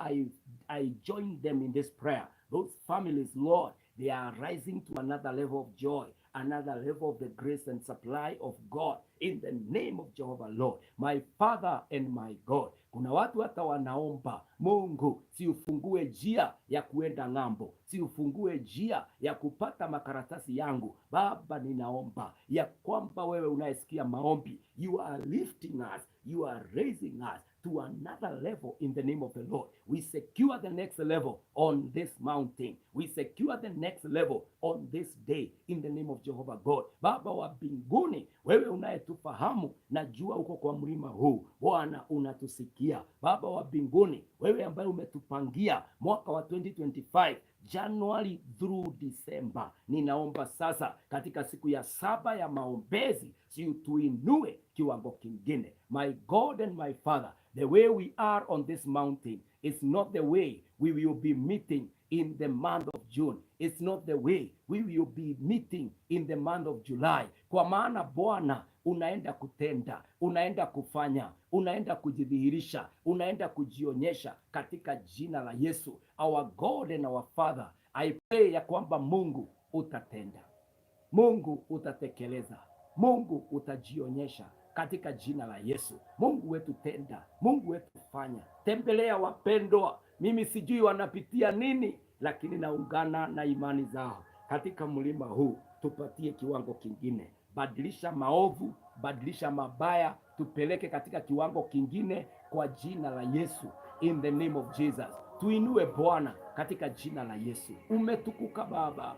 I join them in this prayer. Those families, Lord, they are rising to another level of joy, another level of the grace and supply of God in the name of Jehovah Lord, my Father and my God. Kuna watu hata wanaomba Mungu, si ufungue njia ya kuenda ng'ambo, si ufungue njia ya kupata makaratasi yangu. Baba, ninaomba ya kwamba wewe unayesikia maombi, you are lifting us, you are raising us to another level in the name of the Lord. We secure the next level on this mountain. We secure the next level on this day in the name of Jehovah God. Baba wa mbinguni, wewe unayetufahamu, najua uko kwa mlima huu. Bwana unatusikia. Baba wa mbinguni, wewe ambaye umetupangia mwaka wa 2025 January through December, ninaomba sasa katika siku ya 7 ya maombezi, si utuinue kiwango kingine. My God and my Father, the way we are on this mountain is not the way we will be meeting in the month of June. It's not the way we will be meeting in the month of July. Kwa maana Bwana unaenda kutenda, unaenda kufanya, unaenda kujidhihirisha, unaenda kujionyesha katika jina la Yesu. Our God and our Father, I pray ya kwamba Mungu utatenda, Mungu utatekeleza, Mungu utajionyesha katika jina la Yesu. Mungu wetu tenda, Mungu wetu fanya. Tembelea wapendwa, mimi sijui wanapitia nini, lakini naungana na imani zao katika mlima huu. Tupatie kiwango kingine, badilisha maovu, badilisha mabaya, tupeleke katika kiwango kingine kwa jina la Yesu, in the name of Jesus. Tuinue Bwana katika jina la Yesu. Umetukuka Baba,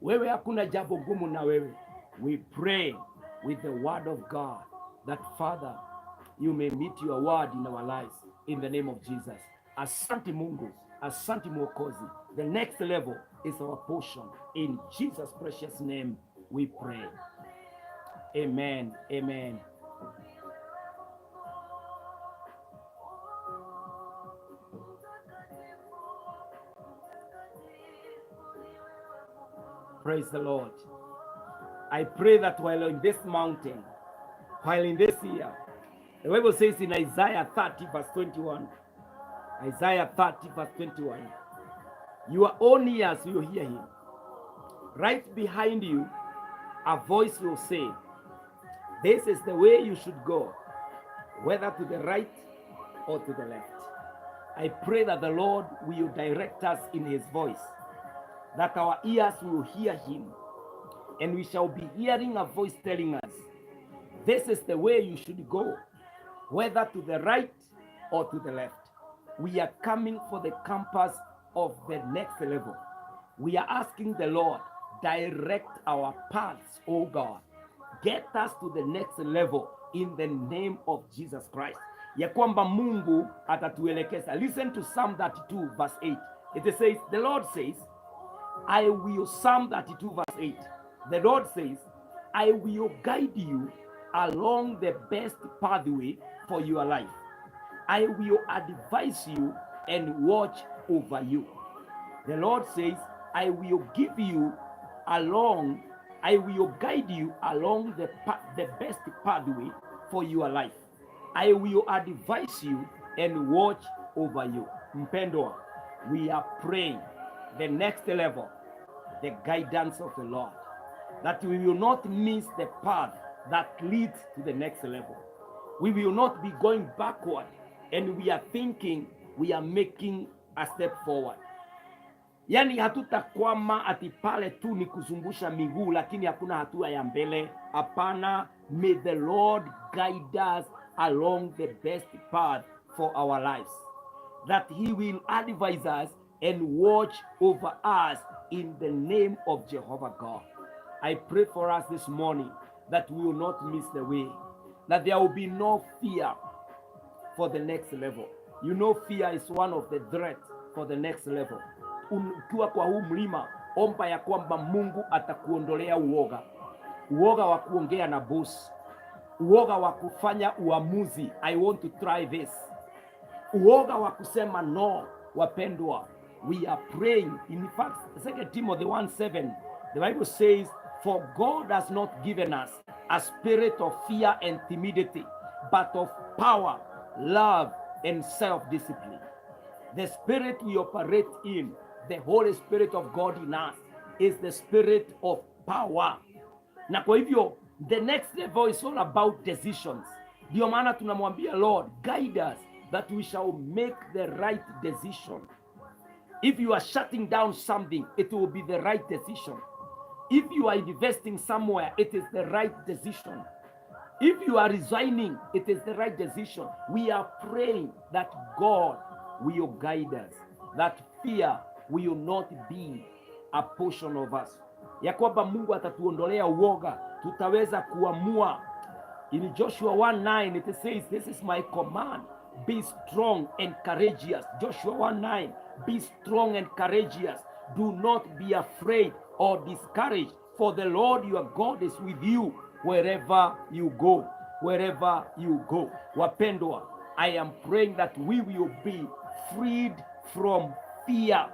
wewe hakuna jambo gumu na wewe. We pray with the word of God that, Father, you may meet your word in our lives in the name of Jesus. Asante Mungu, asante Mwokozi. The next level is our portion. In Jesus' precious name we pray. Amen. Amen. Praise the Lord. I pray that while in this mountain, while in this year, the Bible says in Isaiah 30, verse 21, Isaiah 30, verse 21, your own ears will hear him. Right behind you, a voice will say, "This is the way you should go, whether to the right or to the left." I pray that the Lord will direct us in his voice, that our ears will hear him, and we shall be hearing a voice telling us, "This is the way you should go, whether to the right or to the left." We are coming for the campus of the next level. We are asking the Lord, direct our paths, oh God. Get us to the next level in the name of Jesus Christ. Ya kwamba Mungu atatuelekeza. Listen to Psalm 32 verse 8. It says, the Lord says, I will, Psalm 32 verse 8. The Lord says, "I will guide you along the best pathway for your life. I will advise you and watch over you." The Lord says, I will guide you along the best pathway for your life. I will advise you and watch over you. Mpendwa, we are praying the next level, the guidance of the Lord, that we will not miss the path that leads to the next level. We will not be going backward and we are thinking we are making a step forward. Yaani hatutakwama ati pale tu ni kuzungusha miguu, lakini hakuna hatua ya mbele. Hapana. May the Lord guide us along the best path for our lives, that he will advise us and watch over us in the name of Jehovah God. I pray for us this morning that we will not miss the way, that there will be no fear for the next level. Fear is one of the threats for the next level. Ukiwa kwa huu mlima, omba ya kwamba Mungu atakuondolea uoga, uoga wa kuongea na boss, uoga wa kufanya uamuzi, "I want to try this," uoga wa kusema no. Wapendwa, we are praying. In fact, 2 Timothy 1:7, the Bible says, "For God has not given us a spirit of fear and timidity, but of power, love, and self-discipline." The spirit we operate in, the Holy Spirit of God in us, is the spirit of power. Na kwa hivyo the next level is all about decisions. Ndio maana tunamwambia Lord, guide us that that we shall make the right decision. If you are shutting down something, it will be the right decision. If you are investing somewhere, it is the right decision. If you are resigning, it is the right decision. We are praying that God will guide us, that fear will not be a portion of us, ya kwamba Mungu atatuondolea uoga, tutaweza kuamua. In Joshua 1:9 it says, "This is my command, be strong and courageous." Joshua 1:9, "Be strong and courageous. Do not be afraid or discouraged, for the Lord your God is with you wherever you go." Wherever you go. Wapendwa, I am praying that we will be freed from fear.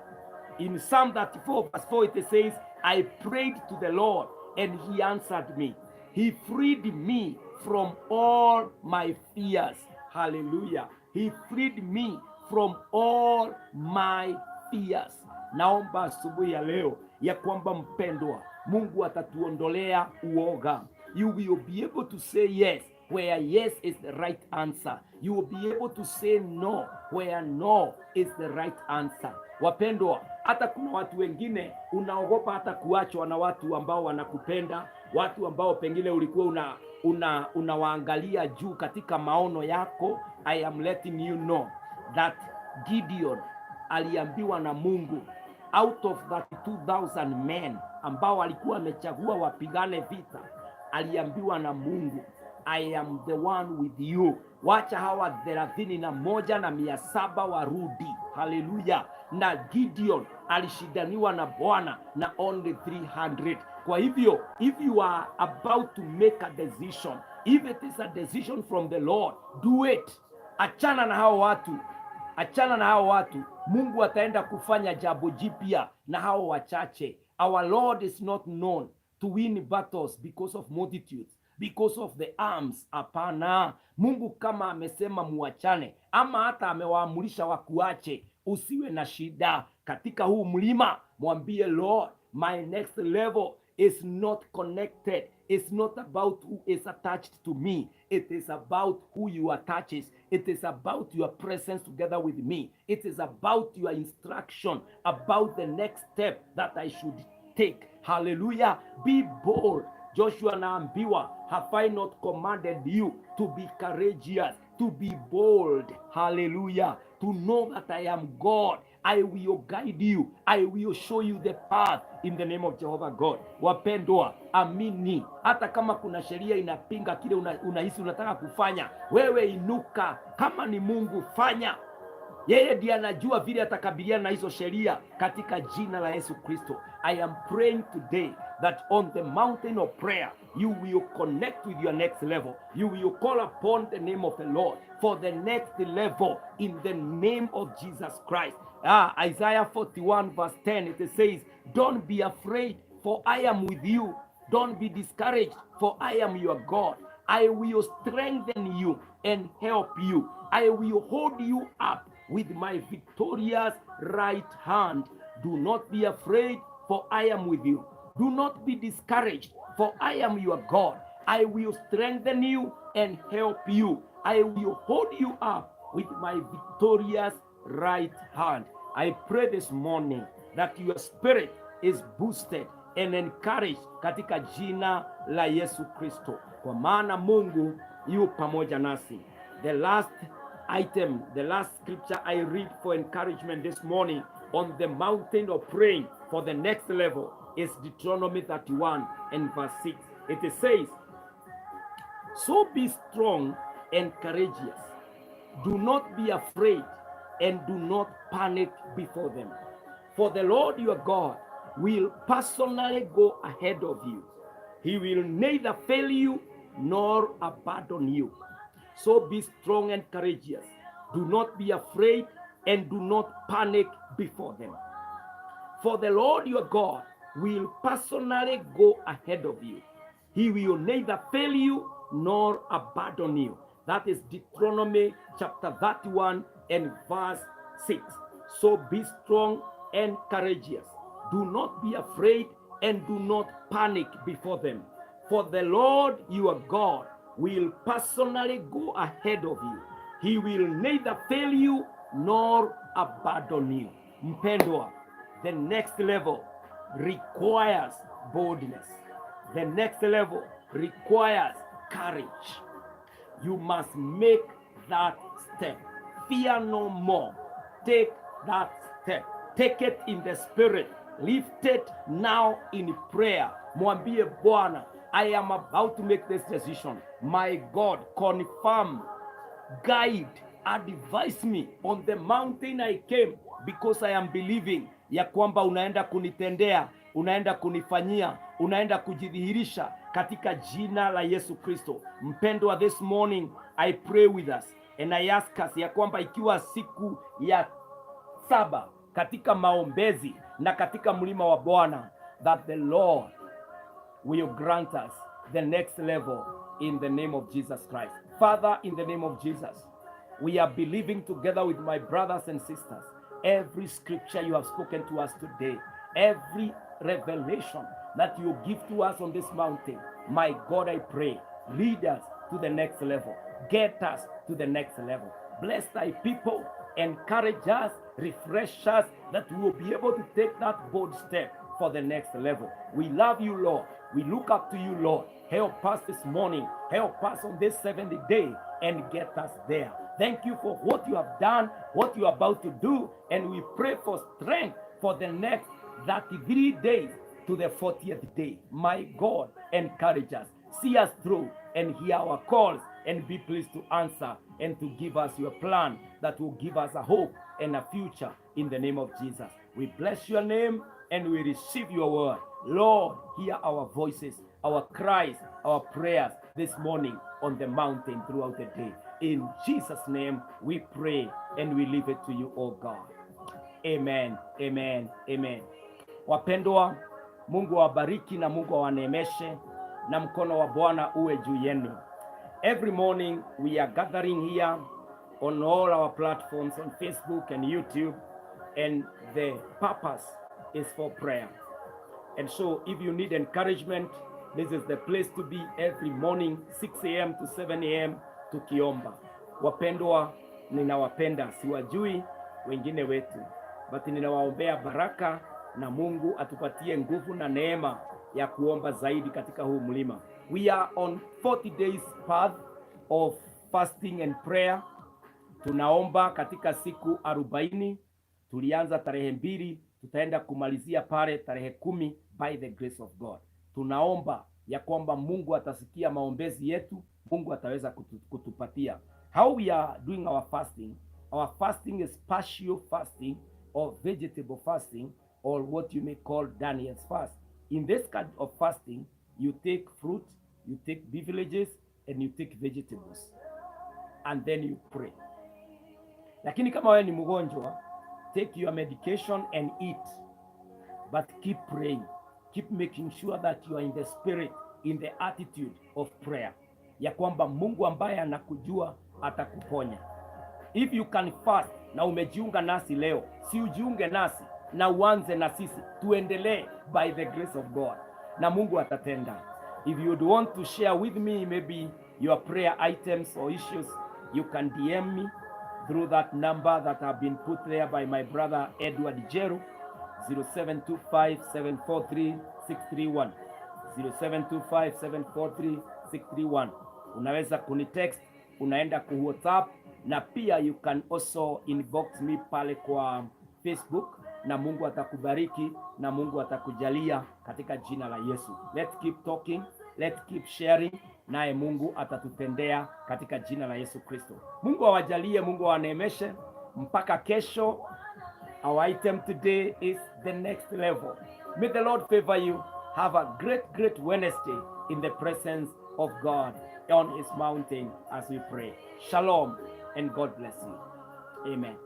In Psalm 34, verse 4, it says, "I prayed to the Lord and he answered me. He freed me from all my fears." Hallelujah. He freed me from all my fears. Naomba asubuhi ya leo ya kwamba, mpendwa, Mungu atatuondolea uoga. You will be able to say yes where yes is the right answer. You will be able to say no where no is the right answer. Wapendwa, hata kuna watu wengine unaogopa hata kuachwa na watu ambao wanakupenda, watu ambao pengine ulikuwa unawaangalia juu katika maono yako. I am letting you know that Gideon aliambiwa na Mungu, out of 32,000 men ambao alikuwa amechagua wapigane vita, aliambiwa na Mungu, "I am the one with you." Wacha hawa 31,700 warudi. Haleluya! Na Gideon alishindaniwa na Bwana na only 300. Kwa hivyo, if you are about to make a decision, if it is a decision from the Lord, do it. Achana na hao watu, achana na hao watu. Mungu ataenda kufanya jambo jipya na hao wachache. Our Lord is not known to win battles because of multitudes, because of the arms. Hapana. Mungu kama amesema muachane, ama hata amewaamurisha wakuache, usiwe na shida katika huu mlima. Mwambie, "Lord, my next level is not connected. It's not about who is attached to me. It is about who you attaches. It is about your presence together with me. It is about your instruction about the next step that I should take." Hallelujah. Be bold. Joshua anaambiwa, "Have I not commanded you to be courageous, to be bold?" Hallelujah. To know that I am God. I will guide you. I will show you the path in the name of Jehovah God. Wapendwa, amini. Hata kama kuna sheria inapinga kile unahisi unataka kufanya, wewe inuka. Kama ni Mungu, fanya. Yeye ndiye anajua vile atakabiliana na hizo sheria katika jina la Yesu Kristo. I am praying today that on the mountain of prayer you will connect with your next level. You will call upon the name of the Lord for the next level in the name of Jesus Christ. Ah, Isaiah 41 verse 10, it says, "Don't be afraid, for I am with you. Don't be discouraged, for I am your God. I will strengthen you and help you. I will hold you up with my victorious right hand. Do not be afraid, for I am with you. Do not be discouraged, for I am your God. I will strengthen you and help you. I will hold you up with my victorious right hand." I pray this morning that your spirit is boosted and encouraged katika jina la Yesu Kristo, kwa maana Mungu yu pamoja nasi. The last item, the last scripture I read for encouragement this morning on the mountain of praying for the next level is Deuteronomy 31 and verse 6. It says, "So be strong and courageous. Do not be afraid and do not panic before them. For the Lord your God will personally go ahead of you. He will neither fail you nor abandon you." So be strong and courageous. Do not be afraid and do not panic before them. For the Lord your God will personally go ahead of you. He will neither fail you nor abandon you. That is Deuteronomy chapter 31 and verse 6. So be strong and courageous. Do not be afraid and do not panic before them. For the Lord your God will personally go ahead of you. He will neither fail you nor abandon you. Mpendwa, the next level requires boldness. The next level requires courage. You must make that step. Fear no more. Take that step. Take it in the spirit. Lift it now in prayer. Mwambie Bwana, I am about to make this decision. My God, confirm, guide, advise me on the mountain I came because I am believing ya kwamba unaenda kunitendea, unaenda kunifanyia, unaenda kujidhihirisha katika jina la Yesu Kristo. Mpendwa, this morning I pray with us and I ask us ya kwamba ikiwa siku ya saba katika maombezi na katika mlima wa Bwana, that the Lord will grant us the next level in the name of Jesus Christ. Father, in the name of Jesus, we are believing together with my brothers and sisters every scripture you have spoken to us today, every revelation that you give to us on this mountain. My God, I pray, lead us to the next level, get us to the next level. Bless thy people, encourage us, refresh us, that we will be able to take that bold step for the next level. We love you, Lord. We look up to you, Lord. Help us this morning. Help us on this seventh day and get us there. Thank you for what you have done, what you are about to do, and we pray for strength for the next 33 days to the 40th day. My God, encourage us, see us through, and hear our calls, and be pleased to answer and to give us your plan that will give us a hope and a future in the name of Jesus. We bless your name and we receive your word. Lord, hear our voices, our cries, our prayers this morning on the mountain throughout the day. In Jesus' name we pray and we leave it to you, oh God. Amen, amen, amen. Wapendwa, Mungu awabariki na Mungu awaneemeshe na mkono wa Bwana uwe juu yenu. Every morning we are gathering here on all our platforms on Facebook and YouTube, and the purpose is for prayer. And so if you need encouragement, this is the place to be every morning 6 a.m. to 7 a.m. tukiomba. Wapendwa, ninawapenda, siwajui wengine wetu, but ninawaombea baraka na Mungu atupatie nguvu na neema ya kuomba zaidi katika huu mlima. We are on 40 days path of fasting and prayer. Tunaomba katika siku arobaini. Tulianza tarehe mbili, tutaenda kumalizia pale tarehe kumi by the grace of God. Tunaomba ya kwamba Mungu atasikia maombezi yetu, Mungu ataweza kutupatia. How we are doing our fasting? Our fasting is partial fasting or vegetable fasting or what you may call Daniel's fast. In this kind of fasting, you take fruit, you take beverages and you take vegetables and then you pray. Lakini kama wewe ni mgonjwa, take your medication and eat, but keep praying. Keep making sure that you are in the spirit, in the attitude of prayer, ya kwamba Mungu ambaye anakujua atakuponya. If you can fast na umejiunga nasi leo, si ujiunge nasi na uanze na sisi, tuendelee by the grace of God, na Mungu atatenda. If you'd want to share with me maybe your prayer items or issues, you can DM me through that number that have been put there by my brother Edward Jeru, 0725743631, 0725743631. Unaweza kunitext, unaenda ku WhatsApp na pia you can also inbox me pale kwa Facebook, na Mungu atakubariki na Mungu atakujalia katika jina la Yesu. Let's keep talking, let's keep sharing, naye Mungu atatutendea katika jina la Yesu Kristo. Mungu awajalie, Mungu awaneemeshe mpaka kesho. Our item today is the next level. May the Lord favor you. Have a great, great Wednesday in the presence of God on his mountain as we pray. Shalom and God bless you. Amen.